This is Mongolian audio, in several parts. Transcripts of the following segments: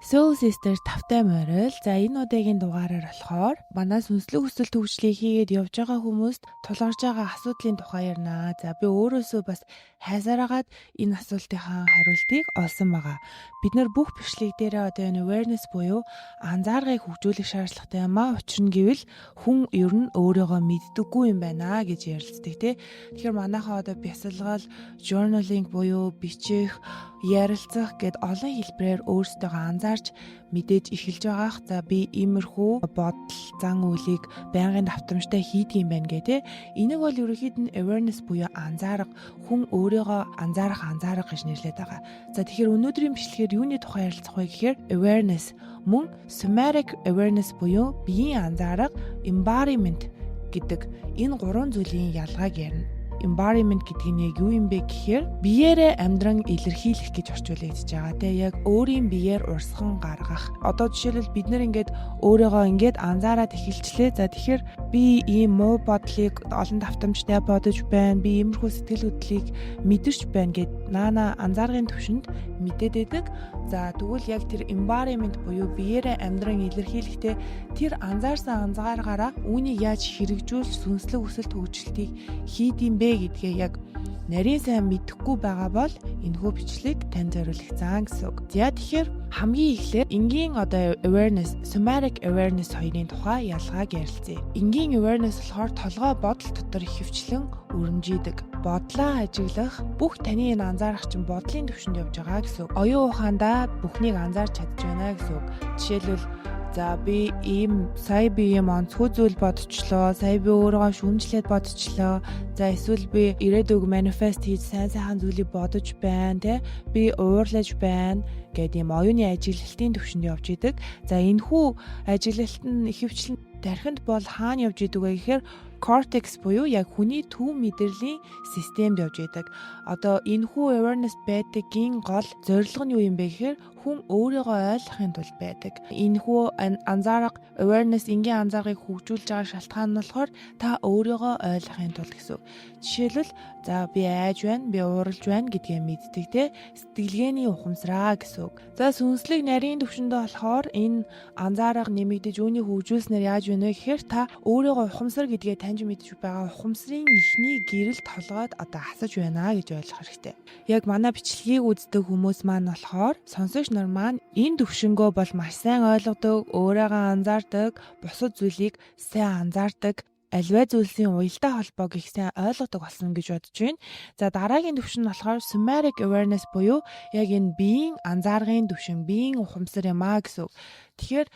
Soul Sister тавтай морил. За, энэ удаагийн дугаараар болохоор манай сүнслэг өсөлт хөгжлийг хийгээд явж байгаа хүмүүст тулгарч байгаа асуудлын тухай ярина. За, би өөрөөсөө бас хайсараагаад энэ асуултынхаа хариултыг олсон байгаа. Бид нар бүх бичлэг дээрээ одоо энэ awareness буюу анзааргыг хөгжүүлэх шаардлагатай юм аа. Учир нь гэвэл хүн ер нь өөрийгөө мэддэггүй юм байна гэж ярилцдаг, тий. Тэгэхээр манайхаа одоо бясалгал, journaling буюу бичих, ярилцах гээд олон хэлбэрээр өөрсдөө анзаарч мэдээж эхэлж байгаах. За, би иймэрхүү бодол, зан үйлийг байнгын давтамжтай хийдэг юм байна гэ, тэ. Энийг бол ерөнхийд нь awareness буюу анзаарга, хүн өөрийгөө анзаарах анзаарга гэж нэрлэдэг байгаа. За, тэгэхээр өнөөдрийн бичлэгээр юуны тухай ярилцах вэ гэхээр awareness мөн somatic awareness буюу биеийн анзаарга, embodiment гэдэг энэ гурван зүйлийн ялгааг ярина. Embodiment гэдэг нь яг юу юм бэ гэхээр биеэрээ амьдран илэрхийлэх гэж орчуулагдаж байгаа, те, яг өөрийн биеэр урсган гаргах. Одоо жишээлбэл, бид нар ингээд өөрийгөө ингээд анзаараад эхэлчлээ. За, тэгэхээр би ийм муу бодлыг олон давтамжтай бодож байна. Би иймэрхүү сэтгэл хөдлөлийг мэдэрч байна гээд наана анзааргын төвшөнд мэдээд байдаг. За, тэгвэл яг тэр embodiment буюу биеэрээ амьдран илэрхийлэхдээ тэр анзаарсан анзааргаараа үүнийг яаж хэрэгжүүлж сүнслэг өсөлт хөгжилтийг хийдэм бэ гэдгээ яг нарийн сайн мэдэхгүй байгаа бол энэхүү бичлэг танд зориулагдсан гэсэн үг. За, тэгэхээр хамгийн эхлээд энгийн одоо awareness, somatic awareness хоёрын тухай ялгааг ярилцъя. Энгийн awareness болохоор толгой бодол дотор ихэвчлэн өрөмжийдэг. Бодлоо ажиглах, бүх таны энэ анзаарах чинь бодлын түвшинд явж байгаа гэсэн үг. Оюун ухаандаа бүхнийг анзаарч чадж байна гэсэн үг. Жишээлбэл, за, би ийм сая би ийм онцгой зүйл бодчихлоо. Сая би өөрийгөө шүүмжлээд бодчихлоо. За, эсвэл би ирээдүйг manifest хийж сайн сайхан зүйлийг бодож байна, тэ. Би уурлаж байна гэдэг ийм оюуны ажиглалтын түвшинд явж идэг. За, энэхүү ажиглалт нь ихэвчлэн тархинд бол хаана явж идэг вэ гэхээр cortex буюу яг хүний төв мэдрэлийн системд явж идэг. Одоо энэхүү awareness байдгийн гол зорилго нь юу юм бэ гэхээр хүн өөрийгөө ойлгохын тулд байдаг. Энэхүү анзаарга, awareness, энгийн анзааргыг хөгжүүлж байгаа шалтгаан нь болохоор та өөрийгөө ойлгохын тулд гэсэн үг. Жишээлбэл, за, би айж байна, би ууралж байна гэдгээ мэддэг, те, сэтгэлгээний ухамсараа гэсэн үг. За, сүнслэг нарийн төвшөндөө болохоор энэ анзаарга нэмэгдэж, үүнийг хөгжүүлснээр яаж вэ гэхээр та өөрийгөө ухамсар гэдгээ таньж мэдж байгаа ухамсарын эхний гэрэл толгойд одоо асаж байна гэж ойлгох хэрэгтэй. Яг манай бичлэгийг үздэг хүмүүс маань болохоор, сонсогч нар маань энэ төвшөнгөө бол маш сайн ойлгодог, өөрийгөө анзаардаг, бусад зүйлийг сайн анзаардаг, аливаа зүйлсийн уялдаа холбоог их сайн ойлгодог болсон гэж бодож байна. За, дараагийн түвшин нь болохоор somatic awareness буюу яг энэ биеийн анзааргын түвшин, биеийн ухамсар юм а гэсэн үг. Тэгэхээр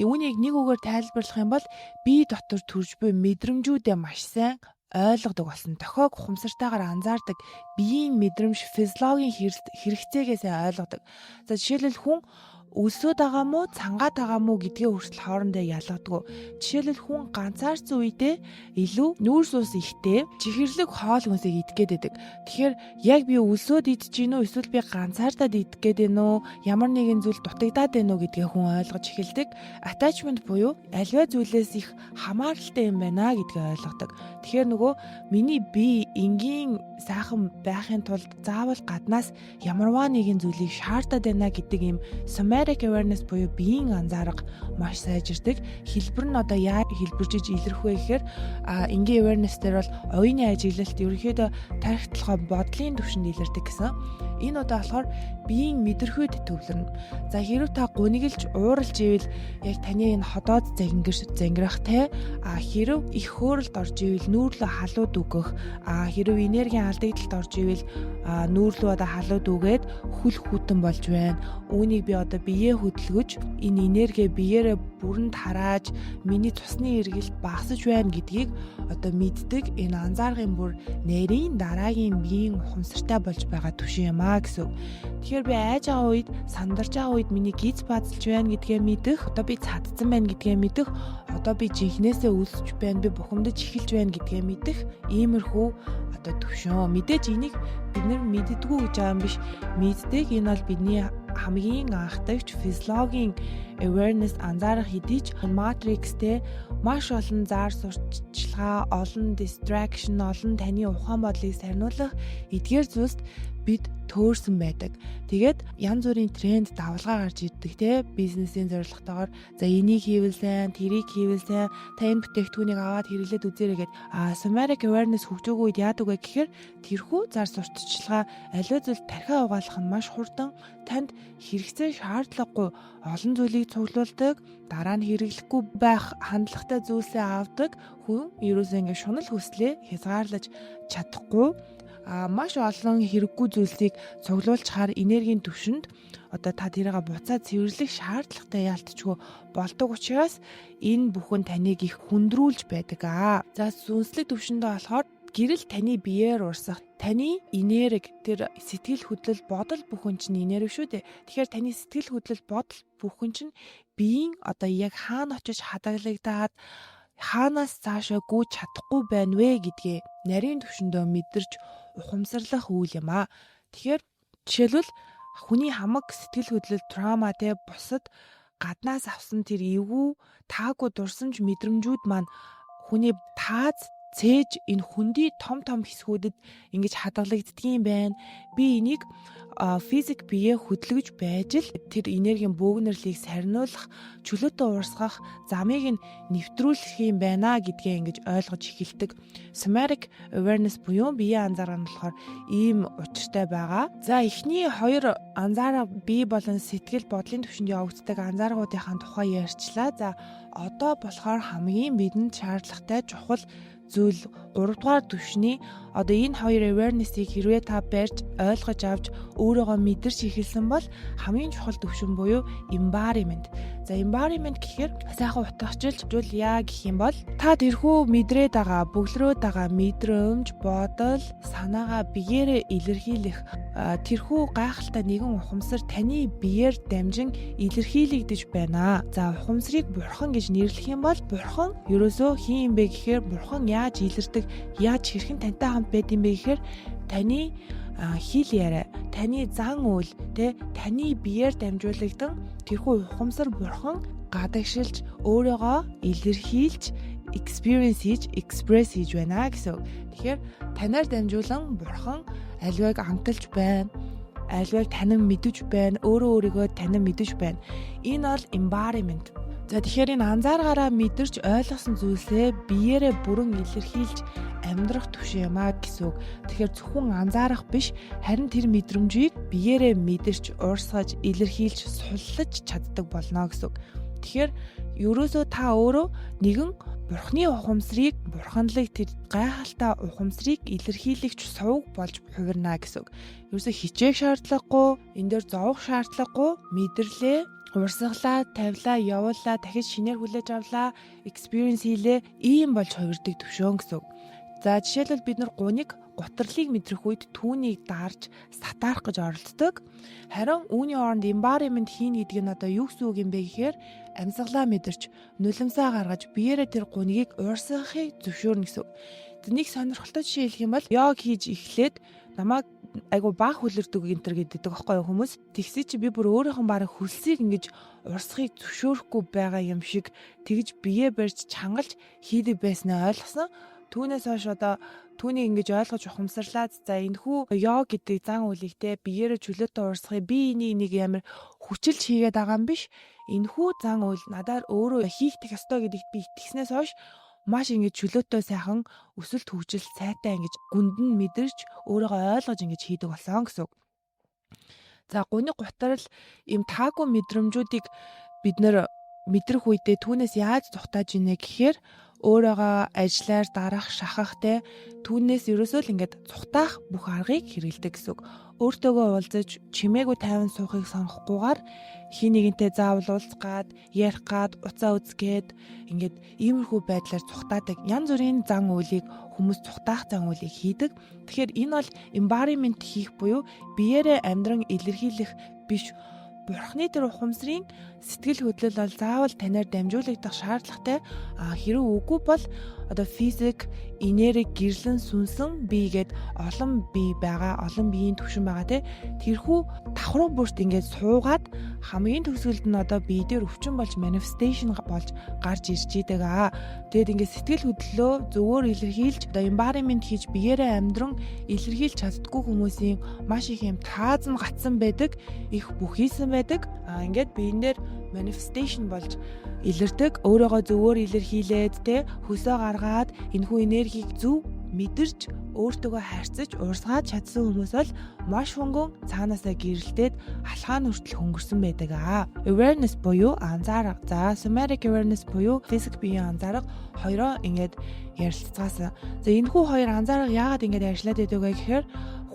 үүнийг нэг үгээр тайлбарлах юм бол бие дотор төрж буй мэдрэмжүүдээ маш сайн ойлгодог болсон. Дохиог ухамсартайгаар анзаардаг, биеийн мэдрэмж, физиологийн хэрэгцээгээ сайн ойлгодог. За, жишээлбэл, хүн өлсөөд байгаа мó, цангаад байгаа мó гэдгээ хүртэл хоорондоо ялгадаг. Жишээлбэл, хүн ганцаарсан үедээ илүү нүүрс ус ихтэй, чихэрлэг хоол хүнсийг идэх гээд байдаг. Тэгэхээр яг би өлсөөд идэж гин үү, эсвэл би ганцаардаад идэх гээд байна уу, ямар нэгэн зүйл дутагдаад байна уу гэдгээ хүн ойлгож эхэлдэг. Attachment буюу аливаа зүйлээс их хамааралтай юм байна гэдгээ ойлгодог. Тэгэхээр нөгөө миний бие энгийн сайхан байхын тулд заавал гаднаас ямарваа нэгэн зүйлийг шаардаад байна гэдэг ийм somatic awareness буюу биеийн анзаарга маш сайжирдаг. Хэлбэр нь одоо яа хэлбэржиж илэрх вэ гэхээр энгийн awareness дээр бол оюуны ажиглалт, ерөнхийдөө тархи, толгой бодлын түвшинд илэрдэг гэсэн. Энэ удаа болохоор биеийн мэдрэхүйд төвлөрнө. За, хэрв та гуниглаж ууралж ивэл яг таны энэ ходоод загингэр зангирах те, а хэрв их хөөрөлд орж ивэл нүүрлөө халууд өгөх, а хэрв энергийн алдагдлалд орж ивэл нүүрлөө одоо халууд үгээд хөл хүтэн болж байна. Үүнийг би одоо биеэ хөдөлгөж, энэ энерги биеэрээ бүрэн тарааж, миний цусны эргэлт багасж байна гэдгийг одоо мэддэг, энэ анзааргын бүр нарийн дараагийн биеийн ухамсартай болж байгаа түвшин юм а гэсэн. Тэгэхээр би айж байгаа үед, сандарч байгаа үед миний гиз базалж байна гэдгээ мэдэх, одоо би цадцсан байна гэдгээ мэдэх, одоо би жинхнээсээ өлсөж байна, би бухимдаж эхэлж байна гэдгээ мэдэх иймэрхүү одоо төвшин. Мэдээж энийг бид нар мэддэггүй гэж байгаа юм биш. Мэддэг. Энэ бол бидний хамгийн анхдагч физиологийн awareness, анзаарах хэдий ч matrix те, маш олон зар сурталчилгаа, олон distraction, олон таны ухаан бодлыг сарниулах эдгээр зүйлс бид төөрсөн байдаг. Тэгээд янз бүрийн тренд давалгаа гарч ирдэг те, бизнесийн зорилготойгоор за энийг хийвэл сайн, тэрийг хийвэл сайн, та энэ бүтээгдэхүүнийг аваад хэрэглээд үзээрэй гээд. Somatic awareness хөгжөөгүй үед яадаг вэ гэхээр тэрхүү зар сурталчилгаа, аливаа зүйл тархиа угаалгах нь маш хурдан, танд хэрэгцээ шаардлагагүй олон зүйлийг цуглуулдаг, дараа нь хэрэглэхгүй байх хандлагатай зүйлсээ авдаг. Хүн ерөөсөө ингэ шунал хүслээ хязгаарлаж чадахгүй, маш олон хэрэггүй зүйлсийг цуглуулчихаар энергийн түвшинд одоо та тэрийг буцаад цэвэрлэх шаардлагатай яалтчгүй болдог учраас энэ бүхэн таныг их хүндрүүлж байдаг. За, сүнслэг түвшиндээ болохоор гэрэл таны биеэр урсах, таны энерги, тэр сэтгэл хөдлөл, бодол бүхэн чинь энерги шүү дээ. Тэгэхээр таны сэтгэл хөдлөл, бодол бүхэн чинь биеийн одоо яг хаана очиж хадгалагдаад, хаанаас цаашаа гүйж чадахгүй байна вэ гэдгээ нарийн төвшөндөө мэдэрч ухамсарлах үйл юм аа. Тэгэхээр жишээлбэл, хүний хамаг сэтгэл хөдлөл, trauma те, бусад гаднаас авсан тэр эвгүй, таагүй дурсамж, мэдрэмжүүд маань хүний тааз, цээж, энэ хөндий том том хэсгүүдэд ингэж хадгалагддаг юм байна. Би энийг физик бие хөдөлгөж байж л тэр энергийн бөөгнөрлийг сарниулах, чөлөөтэй уурсгах замыг нь нэвтрүүлэх юм байна гэдгээ ингэж ойлгож эхэлдэг. Somatic awareness буюу биеийн анзаарга нь болохоор ийм учиртай байгаа. За, эхний хоёр анзаарга, бие болон сэтгэл бодлын түвшинд явагддаг анзааргуудынхаа тухай ярьчлаа. За, одоо болохоор хамгийн бидэнд шаардлагатай чухал зүйл 3 дугаар түвшний. Одоо энэ хоёр awareness-ийг хэрвээ та барьж, ойлгож авч, өөрийгөө мэдэрч эхэлсэн бол хамгийн чухал түвшин буюу embodiment. За, embodiment гэхээр сайхан утгачилж яа гэх юм бол та тэрхүү мэдрээд байгаа, бөглөрөөд байгаа мэдрэмж, бодол, санаагаа биеэрээ илэрхийлэх, тэрхүү гайхалтай нэгэн ухамсар таны биеэр дамжин илэрхийлэгдэж байна. За, ухамсарыг бурхан гэж нэрлэх юм бол бурхан ерөөсөө хэн юм бэ гэхээр бурхан яаж илэрдэг, яаж хэрхэн тантай хамт байд юм бэ гэхээр таны хэл яриа, таны зан үйл, тэ, таны биеэр дамжуулагдан тэрхүү ухамсар бурхан гадагшилж, өөрийгөө илэрхийлж, experience хийж, express хийж байна гэсэн үг. Тэгэхээр танаар дамжуулан бурхан аливааг амталж байна, аливааг танин мэдэж байна, өөрөө өөрийгөө танин мэдэж байна. Энэ бол embodiment. За, тэгэхээр энэ анзааргаараа мэдэрч ойлгосон зүйлсээ биеэрээ бүрэн илэрхийлж амьдрах түвшин юм а гэсэн үг. Тэгэхээр зөвхөн анзаарах биш, харин тэр мэдрэмжийг биеэрээ мэдэрч, уурсгаж, илэрхийлж, суллаж чаддаг болно гэсэн үг. Тэгэхээр ерөөсөө та өөрөө нэгэн бурхны ухамсарыг, бурханлаг тэр гайхалтай ухамсарыг илэрхийлэгч сувг болж хувирна гэсэн үг. Ерөөсөө хичээх шаардлагагүй, энэ дээр зовох шаардлагагүй, мэдэрлээ, урсгалаа, тавилаа, явууллаа, дахиж шинээр хүлээж авлаа, experience хийлээ, ийм болж хувирдаг төвшөөн гэсэн үг. За, жишээлбэл, бид нар гуниг, гутралыг мэдрэх үед түүнийг дарж сатаарах гэж оролддог. Харин үүний оронд embodiment хийнэ гэдэг нь одоо юу гэсэн үг юм бэ гэхээр амьсгалаа мэдэрч, нулимсаа гаргаж, биеэрээ тэр гунигийг уурсгахыг зөвшөөрнө гэсэн үг. Нэг сонирхолтой жишээ хэлэх юм бол йог хийж эхлээд намайг айгу баг хөлөрдөг энэ төр гэдэг аахгүй юу хүмүүс. Тэгсээ чи би бүр өөрийнхөө бараг хөлсийг ингэж урсахыг зөвшөөрөхгүй байгаа юм шиг тэгж бие барьж, чангалж хийдэг байснаа ойлгосон. Түүнээс хойш одоо түүнийг ингэж ойлгож ухамсарлаад, за, энэхүү йог гэдэг зан үйлийг те, биеэрээ чөлөөтэй урсгахыг би энийг нэг ямар хүчилж хийгээд байгаа юм биш. Энэхүү зан үйл надаар өөрөө хийх ёстой гэдэгт би итгэснээс хойш маш ингэж чөлөөтэй, сайхан өсөлт хөгжил сайтай ингэж гүндэн мэдэрч, өөрийгөө ойлгож ингэж хийдэг болсон гэсэн үг. За, гуниг, гутрал, ийм таагүй мэдрэмжүүдийг бид нэр мэдрэх үедээ түүнээс яаж зугтааж ийнэ гэхээр өөрийгөө ажиллаар дарах, шахах те, түүнээс ерөөсөө л ингээд зугтаах бүх аргыг хэрэглэдэг гэсэн үг. Өөртөөгөө уулзаж чимээгүй тайван суухыг сонгохгүйгээр хэн нэгэнтэй заавал уулзах гад, ярих гад, утсаа үзгээд ингээд иймэрхүү байдлаар зугтаадаг. Янз бүрийн зан үйлийг хүмүүс зугтаах зан үйлийг хийдэг. Тэгэхээр энэ бол embodiment хийх буюу биеэрээ амьдран илэрхийлэх биш, бурхны тэр ухамсарын сэтгэл хөдлөл бол заавал танаар дамжуулагдах шаардлагатай. А хэрэг үгүй бол одоо физик, энерги, гэрлэн, сүнсэн бие гээд олон бие байгаа, олон биеийн түвшин байгаа те. Тэрхүү давхруу бүрт ингээд суугаад хамгийн төгсгөлд нь одоо бие дээр өвчин болж manifestation болж гарч ирж идэг аа. Тэгээд ингээд сэтгэл хөдлөлөө зөвөр илэрхийлж, одоо embodiment хийж, биеэрээ амьдран илэрхийлж чаддаггүй хүмүүсийн маш их юм тааз нь гацсан байдаг, их бүхийсэн байдаг. Аа, ингээд биен дээр manifestation болж илэрдэг. Өөрийгөө зөвөр илэрхийлээд те, хөлсөө гаргаад, энэхүү энергийг зөв мэдэрч, өөртөөгөө харьцаж урсгаад чадсан хүмүүс бол маш хөнгөн цаанаасаа гэрэлтээд алхаан хүртэл хөнгөрсөн байдаг аа. Awareness буюу анзаарга. За, somatic awareness буюу физик биеийн анзаарга хоёроо ингээд ярилцгаасан. За, энэхүү хоёр анзаарга яагаад ингээд ажиллаад байдаг вэ гэхээр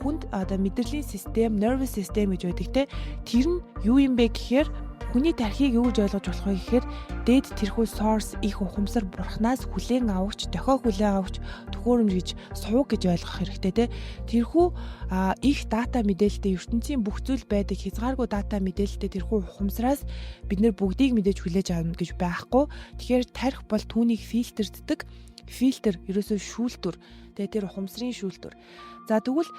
хүнд одоо мэдрэлийн систем, nervous system гэж байдаг те. Тэр нь юу юм бэ гэхээр хүний тархийг юу гэж ойлгож болох вэ гэхээр дээд тэрхүү source, их ухамсар, бурхнаас хүлээн авахч, дохио хүлээн авахч төхөөрөмж гэж, сувг гэж ойлгох хэрэгтэй те. Тэрхүү их дата мэдээлэлтэй, ертөнцийн бүх зүйл байдаг хязгааргүй дата мэдээлэлтэй тэрхүү ухамсараас бид нар бүгдийг мэдээж хүлээж авна гэж байхгүй. Тэгэхээр тархи бол түүнийг фильтрддэг. Фильтр ерөөсөө шүүлтүр. Тэгээ тэр ухамсарын шүүлтүр. За, тэгвэл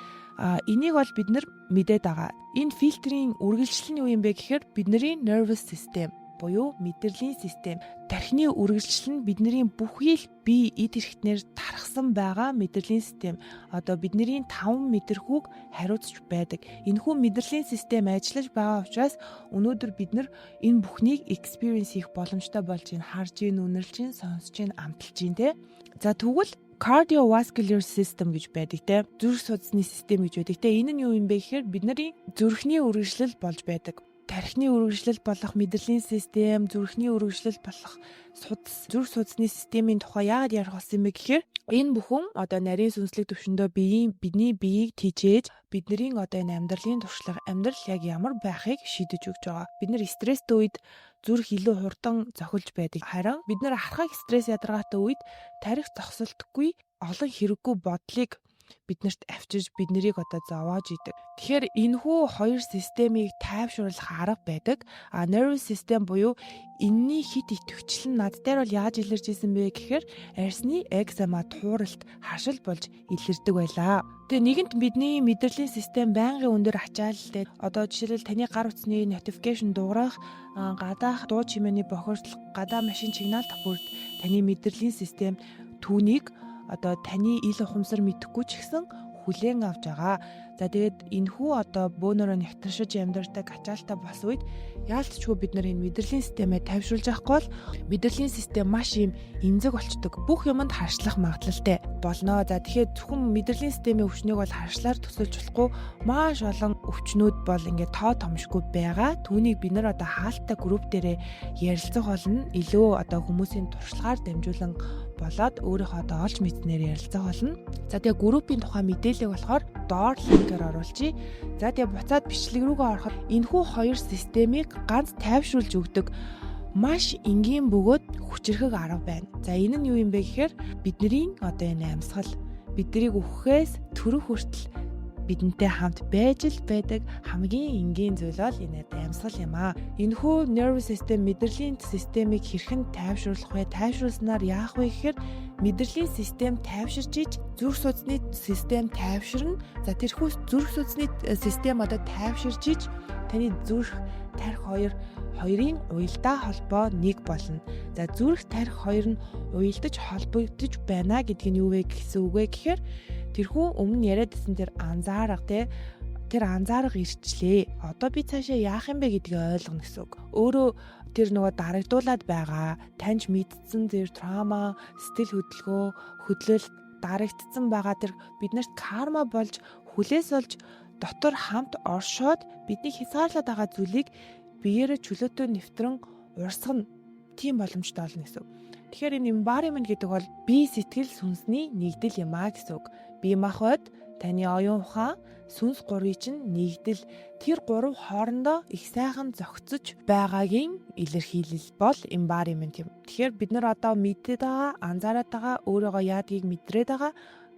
энийг бол бид нар мэдээд байгаа. Энэ фильтрийн үргэлжлэл нь юу юм бэ гэхээр бидний nervous system буюу мэдрэлийн систем. Тархины үргэлжлэл нь бидний бүхий л бие эд эрхтнээр тархсан байгаа мэдрэлийн систем. Одоо бидний таван мэдрэхүйг хариуцж байдаг. Энэхүү мэдрэлийн систем ажиллаж байгаа учраас өнөөдөр бид нар энэ бүхнийг experience хийх боломжтой болж байна. Харж гин, үнэрлж гин, сонсож гин, амталж гин те. За, тэгвэл cardiovascular system гэж байдаг те. Зүрх судасны систем гэж байдаг те. Энэ нь юу юм бэ гэхээр бидний зүрхний үргэлжлэл болж байдаг. Тархины үргэлжлэл болох мэдрэлийн систем, зүрхний үргэлжлэл болох судас, зүрх судасны системийн тухай яагаад ярих болсон юм бэ гэхээр энэ бүхэн одоо нарийн сүнслэг төвшөндөө биеийн, бидний биеийг тэжээж, бидний одоо энэ амьдралын туршлага, амьдрал яг ямар байхыг шийдэж өгч байгаа. Бид нар стресстэй үед зүрх илүү хурдан зохилж байдаг. Харин бид нар архаг стресс ядаргаатай үед тархи зогсолтгүй олон хэрэггүй бодлыг биднэрт авчирж, бид нарыг одоо зовоож идэг. Тэгэхээр энэхүү хоёр системийг тайвшруулах арга байдаг. А nervous system буюу энэний хэт идэвхжил нь над дээр бол яаж илэрч исэн бэ гэхээр арьсны экзема, тууралт, харшил болж илэрдэг байлаа. Тэгээ нэгэнт бидний мэдрэлийн систем байнгын өндөр ачаалалтай. Одоо жишээлбэл, таны гар утасны notification дуугарах, гадаах дуу чимээний бохирдол, гадаа машин сигналдах бүрд таны мэдрэлийн систем түүнийг одоо таны ил ухамсар мэдэхгүй ч гэсэн хүлээн авч байгаа. За, тэгээд энэхүү одоо бөөнөрөө нягтаршиж амьдардаг ачаалтаа бас үед яалтчгүй бид нар энэ мэдрэлийн системээ тайвшруулж авахгүй бол мэдрэлийн систем маш юм эмзэг болчдөг. Бүх юмд харшлах магадлалтай болно. За, тэгэхээр зөвхөн мэдрэлийн системийн өвчнийг бол харшлаар төсөөлж болохгүй, маш олон өвчнүүд бол ингээд тоо томшгүй байгаа. Түүнийг бид нар одоо хаалттай групп дээрээ ярилцах болно. Илүү одоо хүмүүсийн туршлагаар дамжуулан болоод өөрийнхөө одоо олж мэдснээр ярилцах болно. За, тэгээ группийн тухай мэдээллийг болохоор доор линкээр оруулъя. За, тэгээ буцаад бичлэг рүүгээ ороход энэхүү хоёр системийг ганц тайвшруулж өгдөг маш энгийн бөгөөд хүчирхэг арга байна. За, энэ нь юу юм бэ гэхээр бидний одоо энэ амьсгал, биднийг үхэхээс төрөх хүртэл бидэнтэй хамт байж л байдаг хамгийн энгийн зүйл бол энэ амьсгал юм аа. Энэхүү nervous system, мэдрэлийн системийг хэрхэн тайвшруулах вэ? Тайвшруулснаар яах вэ гэхээр мэдрэлийн систем тайвширч иж зүрх судасны систем тайвширна. За, тэрхүү зүрх судасны систем одоо тайвширч иж таны зүрх, тархи хоёрын уялдаа холбоо нэг болно. За, зүрх, тархи хоёр нь уялдаж холбогдож байна гэдг нь юу вэ гэсэн үг вэ гэхээр тэрхүү өмнө яриад байсан тэр анзаарга те, тэр анзаарга ирчлээ. Одоо би цаашаа яах юм бэ гэдгийг ойлгоно гэсэн үг. Өөрөө тэр нөгөө дарагдуулаад байгаа, таньж мэдсэн тэр trauma, сэтгэл хөдөлгөөн, хөдлөл дарагдсан байгаа тэр биднэрт карма болж хүлээс болж дотор хамт оршоод бидний хязгаарлаад байгаа зүйлийг биеэрээ чөлөөтэй нэвтрэн урсгана, тийм боломжтой болно гэсэн үг. Тэгэхээр энэ embodiment гэдэг бол бие, сэтгэл, сүнсний нэгдэл юм а гэсэн үг. Бие махбод, таны оюун ухаан, сүнс гурвыг чинь нэгдэл, тэр гурав хоорондоо их сайхан зохицож байгаагийн илэрхийлэл бол embodiment юм. Тэгэхээр бид нар одоо мэдээд байгаа, анзаараад байгаа, өөрийгөө яадгийг мэдрээд байгаа.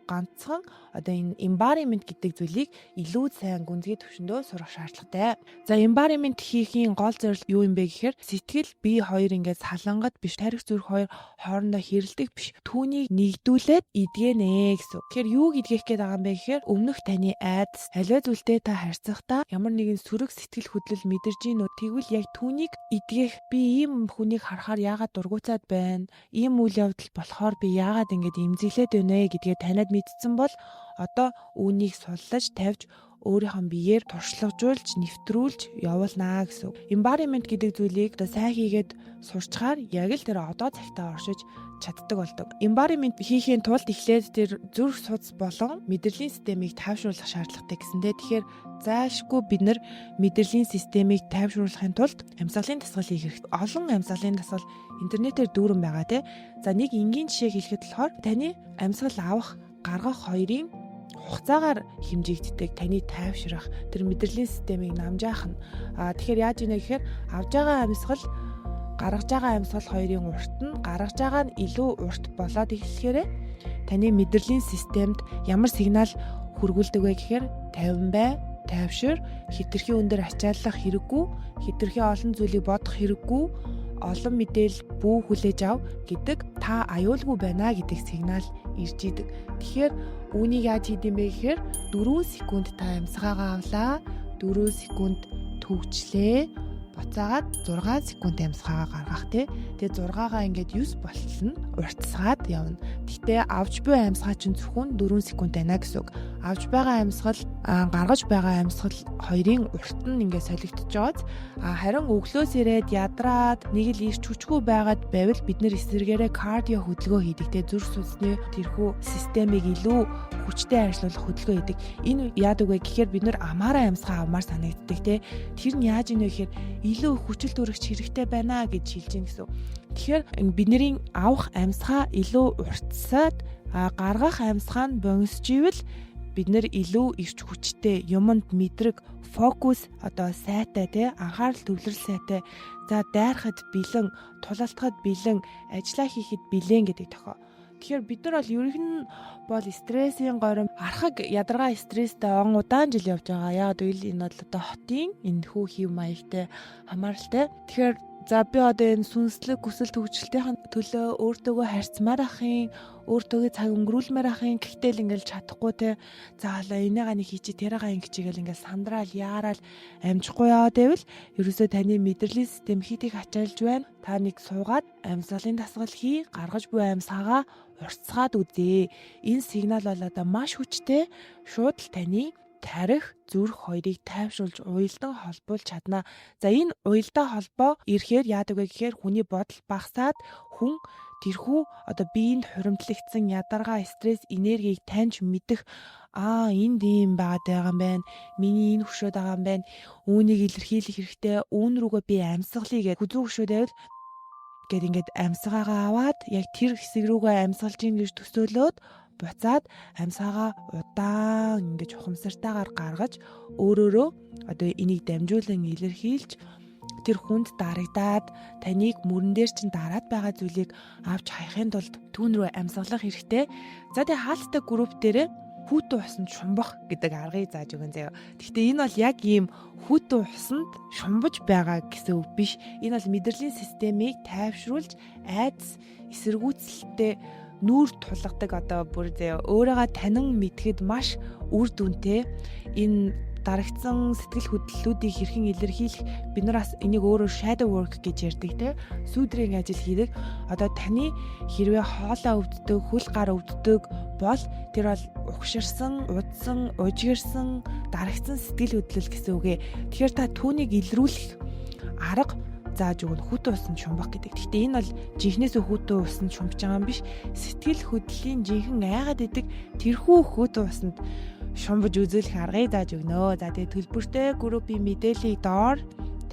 Ганцхан одоо энэ embodiment гэдэг зүйлийг илүү сайн гүнзгий төвшөндөө сурах шаардлагатай. За, embodiment хийхийн гол зорилго юу юм бэ гэхээр сэтгэл, бие хоёр ингээд салангат биш, тархи, зүрх хоёр хоорондоо хэрэлдэх биш. Түүнийг нэгдүүлээд эдгэнэ гэсэн. Тэгэхээр юу эдгэх гээд байгаа юм бэ гэхээр өмнөх таны айдас, аливаа зүйлтэй та харьцахдаа ямар нэгэн сөрөг сэтгэл хөдлөл мэдэрж гин үү? Тэгвэл яг түүнийг эдгэх, би ийм хүнийг харахаар яагаад дургуйцаад байна? Ийм үйл явдал болохоор би яагаад ингэж эмзэглээд байна вэ гэдгээ танаад мэдсэн бол одоо үүнийг суллаж тавьж, өөрийнхөө биеэр туршлагажуулж, нэвтрүүлж явуулнаа гэсэн үг. Embodiment гэдэг зүйлийг одоо сайн хийгээд сурчхаар яг л тэр одоо цагтаа оршиж чаддаг болдог. Embodiment хийхийн тулд эхлээд тэр зүрх судас болон мэдрэлийн системийг тайвшруулах шаардлагатай гэсэндээ, тэгэхээр зайлшгүй бид нар мэдрэлийн системийг тайвшруулахын тулд амьсгалын дасгал хийх хэрэгтэй. Олон амьсгалын дасгал интернетээр дүүрэн байгаа, тий. За, нэг энгийн жишээ хэлэхэд болохоор таны амьсгал авах, гаргах хоёрын хугацаагаар хэмжигддэг таны тайвшрах, тэр мэдрэлийн системийг намжаах нь. Тэгэхээр яаж ийнэ гэхээр авж байгаа амьсгал, гаргаж байгаа амьсгал хоёрын урт нь, гаргаж байгаа нь илүү урт болоод эхлэхээр таны мэдрэлийн системд ямар сигнал хүргүүлдэг вэ гэхээр 50 бай, тайвшир, хэтэрхий өндөр ачааллах хэрэггүй, хэтэрхий олон зүйлийг бодох хэрэггүй, олон мэдээлэл бүү хүлээж ав гэдэг, та аюулгүй байна гэдэг сигнал ирж идэг. Тэгэхээр үүнийг яаж хийдэм бэ гэхээр 4 секунд та амьсгаагаа авлаа. 4 секунд түгжлээ. Буцаагаад 6 секунд амьсгаагаа гаргах, тий. Тэгээ 6-гаа ингээд 9 болтол нь уртасгаад явна. Гэхдээ авч буй амьсгаа чинь зөвхөн 4 секунд байна гэсэн үг. Авч байгаа амьсгал, гаргаж байгаа амьсгал хоёрын урт нь ингээд солигдож байгааз. Харин өглөөс ирээд ядраад нэг л ирч хүчгүй байгаад байвал бид нэр эсрэгээрээ кардио хөдөлгөөн хийдэг те, зүрх судасны тэрхүү системийг илүү хүчтэй ажиллуулах хөдөлгөөн хийдэг. Энэ яадаг вэ гэхээр бид нэр амаараа амьсгаа авмаар санагддаг те. Тэр нь яаж ийнэ гэхээр илүү хүчил төрөгч хэрэгтэй байна гэж хэлж гин гэсэн. Тэгэхээр бидний авах амьсгаа илүү уртсаад, гаргах амьсгаа нь бонсож ивэл бид нэр илүү ирч хүчтэй, юманд мэдрэг, фокус одоо сайтай тий, анхаарал төвлөрөл сайтай, за дайрахад бэлэн, тулалтахад бэлэн, ажиллаа хийхэд бэлэн гэдэг тохио. Тэгэхээр бид нар бол ерөнх нь бол стрессийн горим, архаг ядаргаа стресстэй он удаан жил явж байгаа. Яг гэвэл энэ бол одоо хотын энэ хүү хэв маягтай хамааралтай. Тэгэхээр за, би одоо энэ сүнслэг хүсэл төгжрэлтийн төлөө өөртөөгөө харьцмаар ахын, өөртөөгөө цаг өнгөрүүлмээр ахын, гэхдээ л ингээл чадахгүй те. За, хоолой энийга нэг хийчи, тэрээга ингэчигээл ингээл сандраал, яараал амжихгүй яваад байвал ерөөсөө таны мэдрэлийн систем хит их ачаалж байна. Та нэг суугаад амьсгалын дасгал хий, гаргаж буй амьсгаагаа уртасгаад үзээ. Энэ сигнал бол одоо маш хүчтэй, шууд л таны тархи, зүрх хоёрыг тайвшруулж, уялдан холбуулж чадна. За, энэ уялдаа холбоо ирэхээр яадаг вэ гэхээр хүний бодол багасаад, хүн тэрхүү одоо биеинд хуримтлагдсан ядаргаа, стресс, энергийг таньж мэдэх, аа, энд ийм байгаад байгаа юм байна. Миний энэ хөшөөд байгаа юм байна. Үүнийг илэрхийлэх хэрэгтэй. Үүн рүүгээ би амьсгалыг гэж хүзүү хөшөөд байвал гэд ингээд амьсгаагаа аваад, яг тэр хэсэг рүүгээ амьсгалж ийн гэж төсөөлөөд, буцаад амьсгаагаа удаан ингэж ухамсартайгаар гаргаж, өөрөөрөө одоо энийг дамжуулан илэрхийлж, тэр хүнд дарагдаад таныг мөрөн дээр чинь дараад байгаа зүйлийг авч хаяхын тулд түүн рүү амьсгалах хэрэгтэй. За, тэгээ хаалттай групп дээрээ хүйтэн усанд шумбах гэдэг аргыг зааж өгөн заяа. Гэхдээ энэ бол яг ийм хүйтэн усанд шумбаж байгаа гэсэн үг биш. Энэ бол мэдрэлийн системийг тайвшруулж, айдас, эсэргүүцэлтэй нүүр тулгадаг, одоо бүр заяа өөрийгөө танин мэдхэд маш үр дүнтэй. Энэ дарагдсан сэтгэл хөдлөлүүдийг хэрхэн илэрхийлэх, бид нар бас энийг өөрөө shadow work гэж ярьдаг те, сүүдрийн ажил хийдэг. Одоо таны хэрвээ хоолой өвддөг, хөл гар өвддөг бол тэр бол угширсан, удсан, ужигирсан, дарагдсан сэтгэл хөдлөл гэсэн үг ээ. Тэгэхээр та түүнийг илрүүлэх арга зааж өгнө, хүйтэн усанд шумбах гэдэг. Гэхдээ энэ бол жинхнээсээ хүйтэн усанд шумбаж байгаа юм биш. Сэтгэл хөдлөлийн жинхэнэ айгаад идэг тэрхүү хүйтэн усанд шумбаж үзүүлэх аргыг зааж өгнө. За, тэгээд төлбөртэй группийн мэдээллийг доор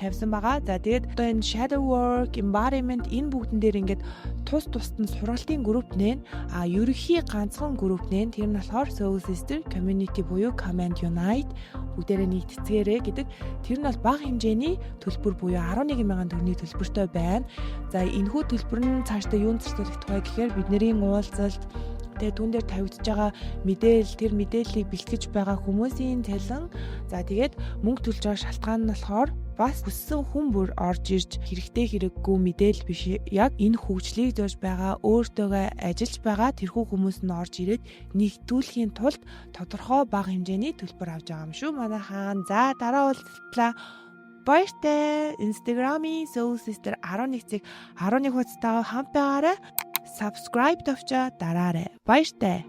тавьсан байгаа. За, тэгээд одоо энэ shadow work, embodiment, энэ бүгдэн дээр ингээд тус тусад нь сургалтын групп нэн, а ерөнхий ганцхан групп нэн, тэр нь болохоор Soul Sister Community буюу Command Unite, бүгдээрээ нэгтцгээрээ гэдэг. Тэр нь бол бага хэмжээний төлбөр буюу 11 мянган төгрөгийн төлбөртэй байна. За, энэхүү төлбөр нь цаашдаа юунд зарцуулагдах вэ гэхээр бидний уулзалт, Тэгээ түүн дээр тавигдж байгаа мэдээлэл, тэр мэдээллийг бэлтгэж байгаа хүмүүсийн цалин, за тэгээд мөнгө төлж байгаа шалтгаан нь болохоор бас хүссэн хүн бүр орж ирж хэрэгтэй хэрэггүй мэдээлэл биш, яг энэ хөгжлийг зорж байгаа, өөртөөгөө ажиллаж байгаа тэрхүү хүмүүс нь орж ирээд нэгдүүлэхийн тулд тодорхой бага хэмжээний төлбөр авч байгаа юм шүү, манай хаан. За, дараа уулзтлаа. Баяртай. Instagram-ийн Soul Sister 11 цэг 11 хуудастайгаа хамт байгаарай. Subscribe товчоо дараарай. Баяртай.